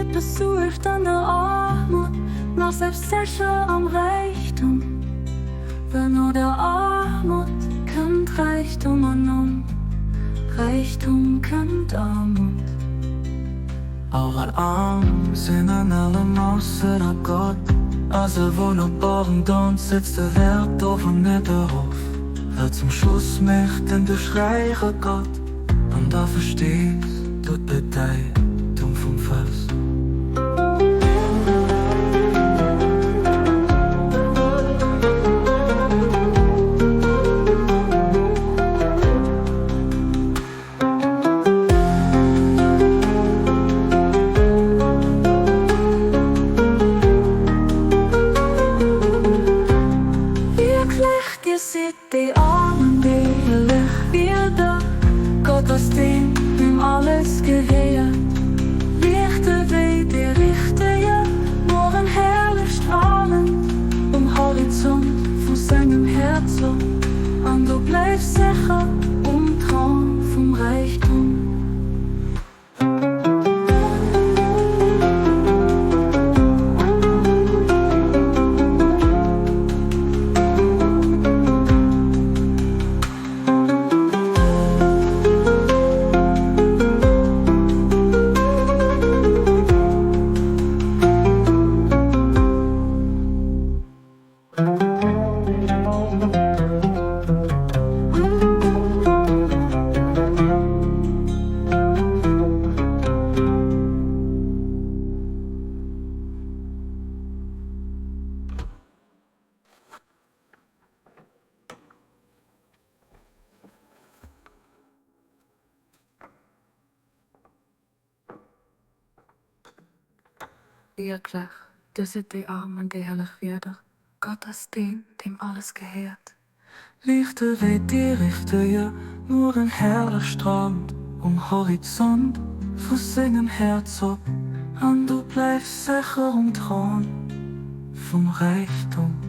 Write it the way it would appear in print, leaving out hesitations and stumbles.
Net besuergt an der Aarmut, nach selbstsécher am Räichtum, well no der Aarmut kënnt Räichtum an nom Räichtum kënnt Aarmut. All arm sinn an allem ausser der Gott ass e wonnerbaren Don, setzt de Wäert dovun net erof, well zum Schluss mécht en dech räich a Gott an da verstees du d'Bedeitung vum Vers. Wierklech, dir sidd déi Aarmen, déi helleg Wierder, Gott ass deen, deem alles gehéiert. Liichte wéi dee richtege Mueren herrlech stralend um Horizont vu sengem Häerz op, an du bleifs sécher um Troun vum Räichtum. Wierklech, dir sidd déi Aarmen, déi helleg Wierder, Gott ass deen, deem alles gehéiert. Liichte wéi déi richtege Mueren herrlech stralend um Horizont vu sengem Häerz op, an du bleifs sécher um Troun vum Räichtum.